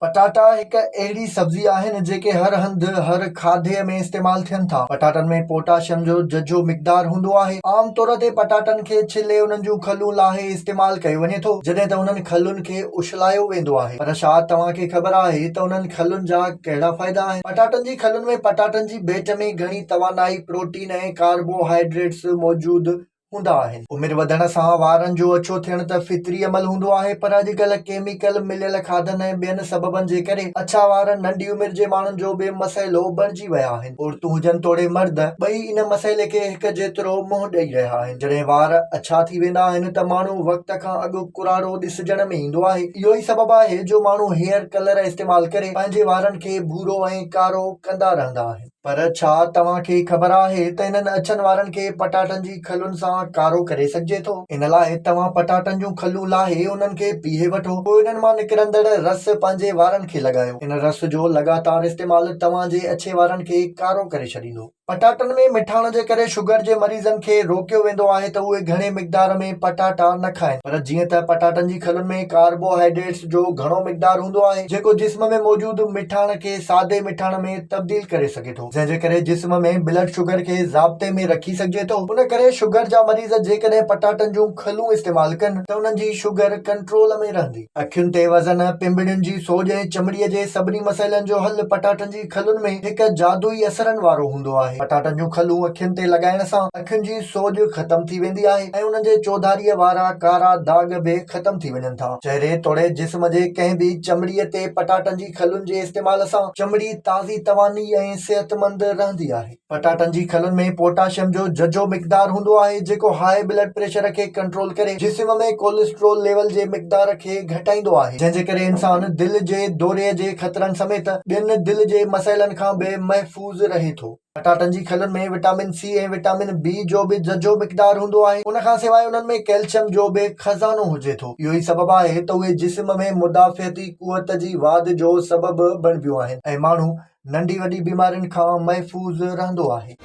پٽاٽا هڪ اهڙي سبزي آهن جيڪي هر هنڌ هر کاڌي ۾ استعمال ٿين ٿا. پٽاٽن ۾ پوٽاشيم جو ججهو مقدار هوندو آهي. عام طور تي پٽاٽن کي ڇلي انهن جون کلون لاهي استعمال ڪيو وڃي ٿو جڏهن ته انهن کلن کي اڇلايو ويندو آهي. پر ڇا توهان کي خبر آهي ته انهن کلن جا ڪهڙا فائدا آهن؟ پٽاٽن جي کلن ۾ پٽاٽن جي ڀيٽ ۾ گهڻي توانائي، پروٽين ۽ ڪاربوهائيڊريٽس موجود هوندا آهن. عمر وڌڻ سان وارن جو اڇو ٿيڻ ته فطري عمل هوندو آهي پر اڄڪلهه ڪيميڪل مليل کاڌن ۽ ٻين سببن جي ڪري اڇا وار ننڍي عمر جي ماڻهن جو به مسئلو بڻجي ويا آهن. عورتون هجن توڙي مرد ٻئي ان مسئلي کي هڪ جيترو منهن ڏئي رهيا آهن. جڏهن وار اڇا ٿي ويندا آهن ته ماڻهو وقت کان اڳ ڪراڙو ڏسجڻ ۾ ايندو آهي. اهو ئي سبب آهي جو ماڻهو هيئر ڪلر استعمال ڪري پنهنجي وارن کي ڀورو ۽ ڪارو ڪندا رهندا آهن. پر ڇا توهان کي خبر آهي ته انهن اڇن وارن کي پٽاٽن جي کلن سان ڪارو ڪري سگهجي ٿو؟ ان لاء توهان پٽاٽن جون کلون لاهي انهن کي پيهي وٺو، پوء انهن مان نڪرندڙ رس پنهنجي وارن کي لڳايو. ان رس جو لڳاتار استعمال توهان جي اڇي وارن کي ڪارو ڪري ڇڏيندو. پٽاٽن ۾ مٺاڻ جي ڪري شگر جي مريضن کي روڪيو ويندو آهي ته اهي گهڻي مقدار ۾ پٽاٽا نه کائن پر جيئن ته پٽاٽن جي کلن ۾ ڪاربوهائيڊريٽس جو گهڻو مقدار هوندو آهي جيڪو جسم ۾ موجود مٺاڻ کي سادي مٺاڻ ۾ تبديل ڪري سگهي ٿو جنهن جي ڪري جسم ۾ بلڊ شگر کي ضابطي ۾ رکي سگهجي ٿو ان ڪري شگر جا مريض جيڪڏهن پٽاٽن جون کلون استعمال ڪن ته انهن جي شگر ڪنٽرول ۾ رهندي. اکين تي وزن، پنبڻين جي سوڄ ۽ چمڙي جي سڀني مسئلن جو حل پٽاٽن جي کلن ۾ هڪ جادوئي اثرن وارو هوندو آهي. پٽاٽن جون کلون اکين تي لڳائڻ سان اکين جي سوڄ ختم ٿي ويندي آهي ۽ انهن جي چوڌاريء وارا ڪارا داغ به ختم ٿي وڃن ٿا. چهري توڙي جسم جي ڪنهن به چمڙيء تي پٽاٽن جي کلن جي استعمال سان چمڙي تازي تواني ۽ صحتمند رهندي آهي. پٽاٽن جي کلن ۾ پوٽاشيم جو ججهو مقدار هوندو آهي جيڪو هاء بلڊ پريشر کي ڪنٽرول ڪري جسم ۾ ڪوليسٽرول ليول جي مقدار کي گهٽائيندو آهي جنهن جي ڪري انسان دل جي دوري جي خطرن سميت ٻين دل جي مسئلن کان به محفوظ رهي ٿو. پٽاٽن جي کلن ۾ وٽامن سي ۽ وٽامن بي جو به ججهو مقدار هوندو آهي ان کان سواء انهن ۾ ڪيلشم جو به خزانو هجي ٿو اهو ئي سبب آهي ته اهي جسم ۾ مدافعتي قوت جي واڌ جو سبب بڻبيون آهن ۽ ماڻهو ننڍي وڏي بيمارين کان محفوظ رهندو آهي.